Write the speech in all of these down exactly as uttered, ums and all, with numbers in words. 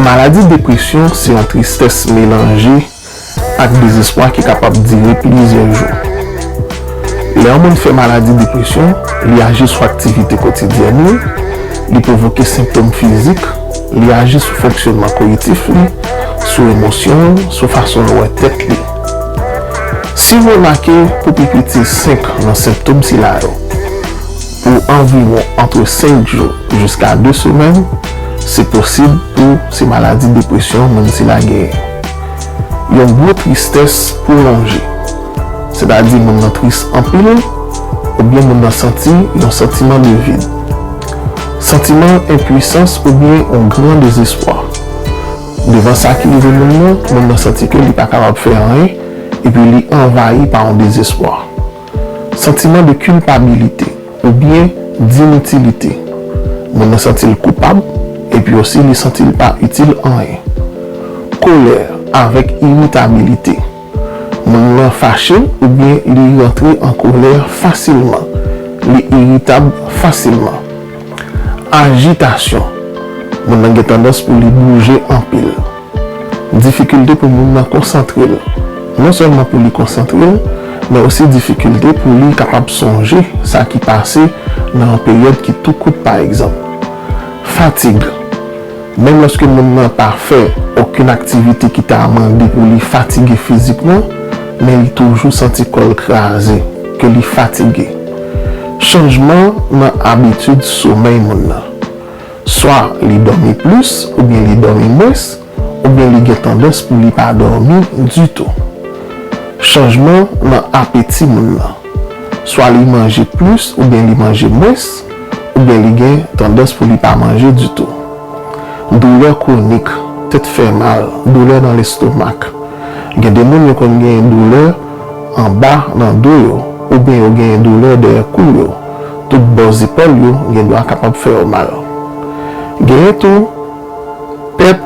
Maladi depresyon se yon tristès melanje ak dezespwa ki kapab dire plizyè jou. Lè yon moun fè maladi depresyon, li aji sou aktivite kotidyèn li, li pwovoke senptòm fizik, li aji sou fonksyònman kognitif li, sou emosyon l, sou fason l wè tèt li. Si w remake pou pi piti senk nan senptòm sila yo, pou anviwon ant senk jou jiska de semèn, se posib pou se maladi depresyon moun sila genyen. Yon gwo tristès pwolonje, sètadi moun nan tris anpil, oubyen moun nan santi yon santiman de vid. Santiman enpwisans oubyen yon gran dezespwa. Devan sa ki rive moun nan, moun nan santi ke li pa kapab fè anyen, epi li anvayi pa yon dezespwa. Santiman de kilpabilite oubyen dinitilite. Moun nan santi l koupab, epi osi li santi l pa itil anyen. Kolè avèk iritabilite. Moun nan fache oubyen li rantre an kolè fasilman. Li iritab fasilman. Ajitasyon. Moun nan gen tandans pou li bouje anpil. Difikilte pou moun nan konsantre l. Non sèlman pou li konsantre l, men osi difikilte pou li kapab sonje sa ki pase nan yon peryòd ki tou kout, pa egzanp. Fatig. Menm lòske moun nan pa fè okenn aktivite ki ta mande pou li fatige fizikman, men li toujou santi kò l kraze, ke li fatige. Chanjman nan abitid somèy moun nan. Swa li dòmi plis oubyen li dòmi mwens, oubyen li gen tandans pou li pa dòmi ditou. Chanjman nan apeti moun nan. Swa li manje plis oubyen li manje mwens, oubyen li gen tandans pou li pa manje ditou. Doulè kwonik, tèt fè mal, doulè nan lestomak. Gen de moun yo konn gen doulè anba nan do yo, oubyen yo gen doulè dèyè kou yo. Tout bò zepòl yo gen dwa kapab fè yo mal. Genyen tou pèt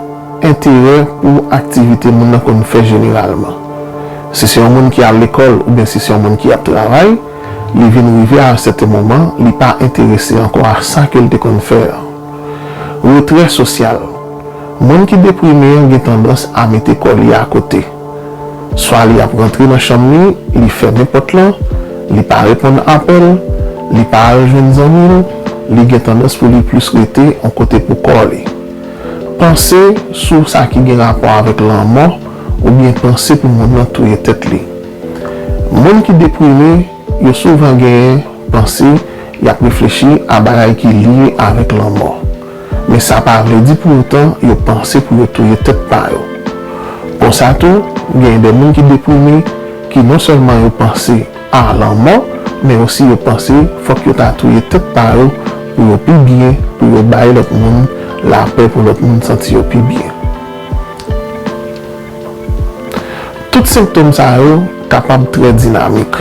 enterè pou aktivite moun nan konn fè jeneralman. Si se yon moun ki al lekòl oubyen si se yon moun ki ap travay, li vin rive a yon sèten moman, li pa enterese ankò a sa ke l te konn fè a. Retrè sosyal. Moun ki deprime an gen tandans a mete kò li akote. Swa li ap rantre nan chanm li, li fèmen pòt lan, li pa reponn apèl, li pa al jwenn zanmi l, li gen tandans pou li plis rete yon kote pou kò li. Panse sou sa ki gen rapò avèk lanmò oubyen panse pou moun nan touye tèt li. Moun ki deprime, yo souvan genyen panse, y ap reflechi a bagay ki lye avèk lanmò. Men sa pa vle di pou otan yo panse pou yo touye tèt pa yo. Konsa tou, genyen de moun ki deprime, ki non sèlman yo panse a lanmò, men osi yo panse fòk yo ta touye tèt pa yo pou yo pi byen, pou yo bay lòt moun lapè, pou lòt moun santi yo pi byen. Tout senptòm sa yo kapab trè dinamik.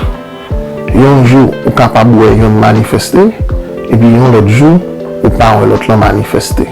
Yon jou, ou kapab wè yonn manifeste, epi yon lòt jou, ou pa wè lòt lan manifeste.